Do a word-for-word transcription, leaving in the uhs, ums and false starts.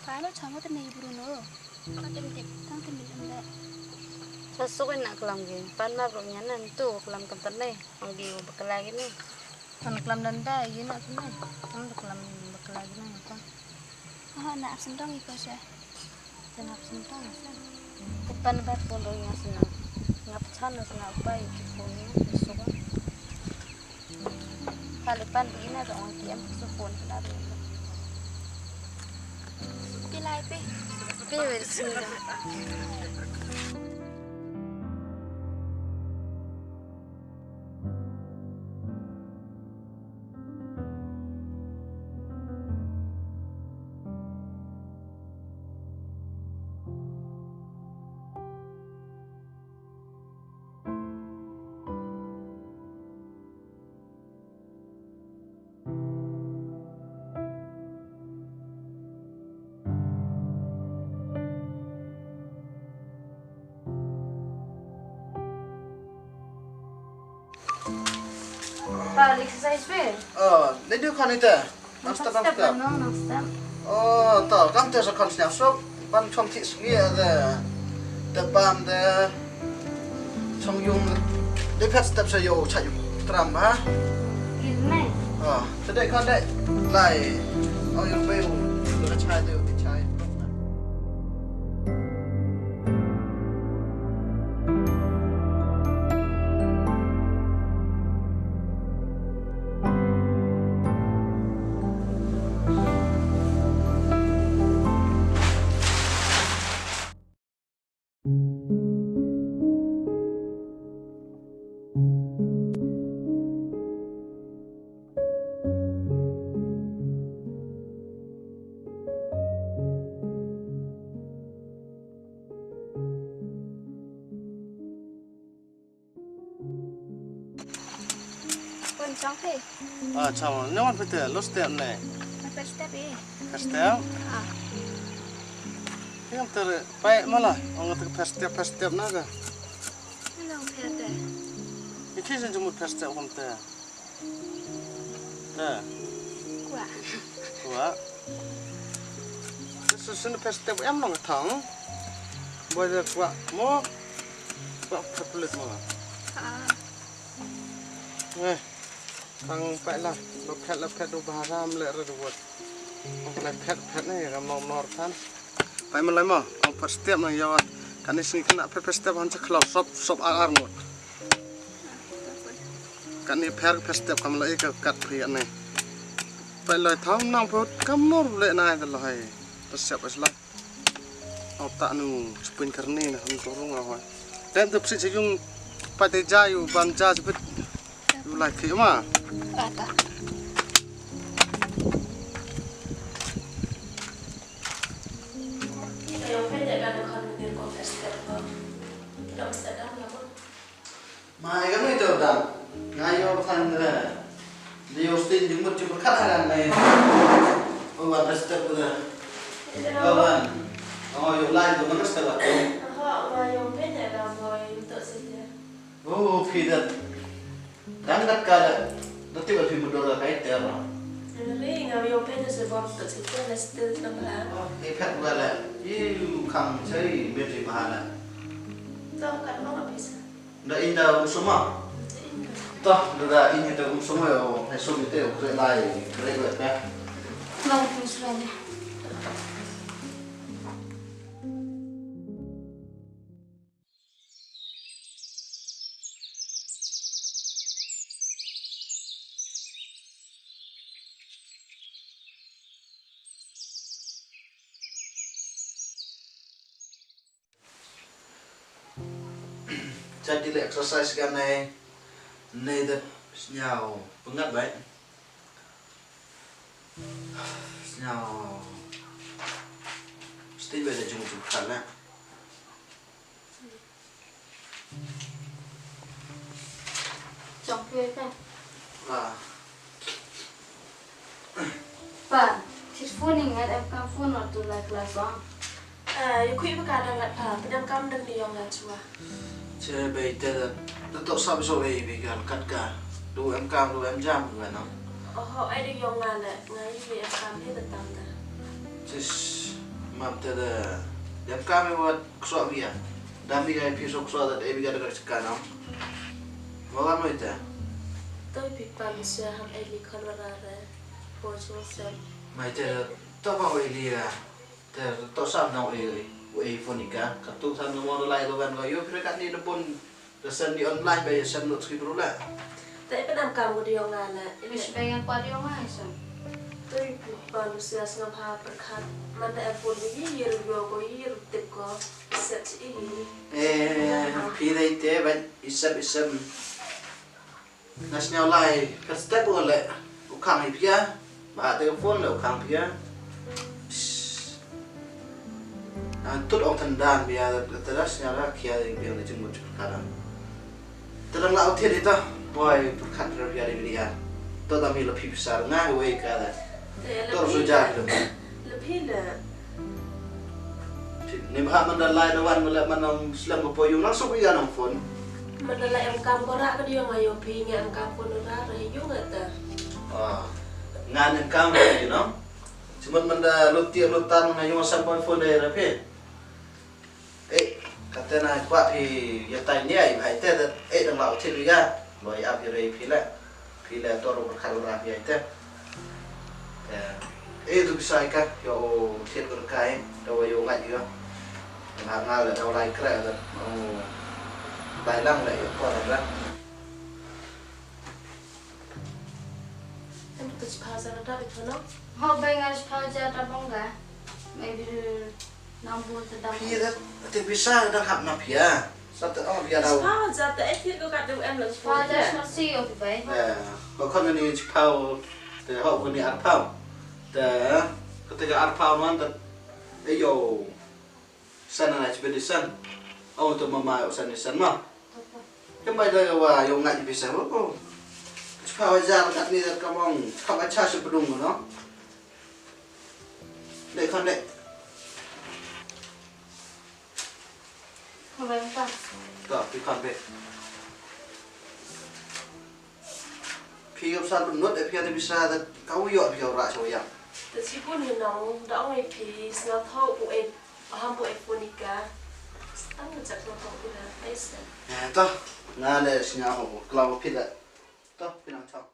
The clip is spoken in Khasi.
Ka no chang wat ne Bruno. Ka tem tip tang tem em le. Sa suk ina klam ge. Pan ma bro nya nan tu klam kam tan ne. Ang di bakla ge ne. Pan klam dan da ye na tu ne. Ang klam bakla ge ne ko. Ha na absent dong iko sha. Sen absent dong sha. Te pan ba pun ro nya sna. Ngap chan sna pa iki phone nya suk. Kali pan bina dong ki em su phone na ri. Pi lai pi. Pi wel sini. Pa, exercise pe? Oh, dei dei khon ita. Nang step, nang step. Nang step. Oh, to, kam te sa khon sniaw sop. Ban chom thik sngi de. Te pam de. Chong yung. Dei phet step sa yo cha yung. Tram ba. Gil ne. Oh, te dei khon dei. Lai. Oh, yung pe yung. Ka chai de, ka chai. Pun chong phi. Ah, chong. Ne wan phi te, lo step ne. Na first step eh. First step? Ah. Yang ter, pai mala, ong ter first step, first step na ka. Hello, phi te. Iki jen jumut first step hom te. Te. Kwa. Kwa. Te su sun first step em nong thang. Boy de kwa mo. Kwa phet pelit mo. Ah. Eh. Tang pai la, lo phet, lo phet, u ba ram le re wot. Ong le phet, phet ne, ram nor nor than. Pai ma lai mo, ong phet step nang yaw. Kani sngi kena phet, phet step han cha khlaw sop, sop ar ar ngot. Kani phet, phet step kam lai ka kat phi ne. Pai lai tham nang phet kam nor le nai da lai. Ta step is lai. Ota nu spin karni na ham turung ah. Tem tu psi sejung pati jai u bam ja jepit. U lai khi ma. Ata. Ma, ïa kano ito dang? Nga ïoh ba than re. Dei ïoh sting jingmut jingpyrkhat ha kane. Oh, wan restep ko da. Oh, wan. Oh, ïoh lai ko, man restep wan. Aha, nga ïoh pynïaid da mo ïoh to sitya. Oh, phi da. Dang kat ka da. Da tip ba phi mudor ka kai ter. Ri nga ïoh pynïaid da se bor to sitya, na stil na ba. Oh, eh, phet ba la. Ïu khang chai, beri mahala. To kat mo na pisa. Da in da um suma. Da in da. Tah, da da in da um suma yo, hai sum ite, kre lai, kre lai ka. Lai, kre lai. Cha di le exercise ka nei, nei da sñiaw pyngngad bai. Sñiaw. Sting bai da jung jung khan na. Jong phi ka. Ah. Pa, thir phone ing ngat em kam phone wat tu lai class ong. Ah, ïa khuid ba ka dang ngat pa, pdem kam dang ni ong ngat chwa. Che bei te da, da to sap so bei bi ka kat ka. Du em kam, du em jam du em. Oh, ai ding ong ngat le, ngai bi em kam ni da tam da. Chis. Map te da. Dang kam i wat ksok bia. Dam bia i piso ksok da e bia da ka chika nam. Mo ba mo ite. Toi pi pan sia ham e li khon wala re. Po chul sem. Mai te da. To ba e li ya. Te to sam na e e phone ka. Ka tu sam na mo lai lo ban ko yo pre ka ni da pon. Ka send di online ba ïa send lut ski bru la. Te pynam kam ko diong nga la. Miss ba ïa kwa diong nga ïa send. Te pi pa lu sia sngap ha perkhat. Man da e phone ni yi ru yo ko yi ru tip ko. Set i. Eh, pi dei te ba isep isep. Nas nyau lai ka step ko le. U khang i pia. Ba te phone le u khang pia. An tut ong than dan bia te das nya ra kia ding biang de jingmut jingkara. Te dang la u thied ita. Boy perkhat ra bia de bia. To da mi la phi pisa nga wei ka da. To su ja le. Le phi le. Ni ba man da lai da wan le man nang slem ko po yung nang su bia nang phone. Man da lai em kam ko ra ka dia nga yo phi nge em kam phone ra ra yung ta. Ah. Ngan em kam ra you know. Cuma man da lut tiap lut tan na yung sam boy phone dei ra phi. Eh, kata na kwah phi ya tai ni ai bai te da eh dang lau thil ya. Loi ap ya rei phi la. Phi la tor ber kal ra phi ai te. Eh, eh tu bisa ka yo thil ber kai da wa yo ngai yo. Nga nga la da lai kra da. Oh. Bai lang la yo tor ra. Em tu chipha za da ito no. Ho bai nga chipha za da bong ga. Maybe nang bu te dang. Phi da te bisa da hap na pia. Sa te ong pia da. Chipha za te eh thil ko ka tu em lang chipha za. Chipha za sma si yo bai. Eh, ko kon ni chipha te ho ko ni arpau. Te ko te ga arpau man te eh yo. San na chibedi san. Au to mama au san ni san ma. Kembai da wa yo ngai bisa ko. Chipha wa jar kat ni da kamong. Kap acha se bedung no. Dei kan dei. Kembai ka. To pi kan be. Phi ïoh san pynlut eh phi ïa te bisa da ka u ïoh phi ïoh rah sha u ïang. Te sipun hi nong da ong ïa phi sngap thaw u eh ham u eh punika. Stang ngajak sngap thaw u da ai sen. Eh to nga le sngap ho klau phi da. To phi nang chong.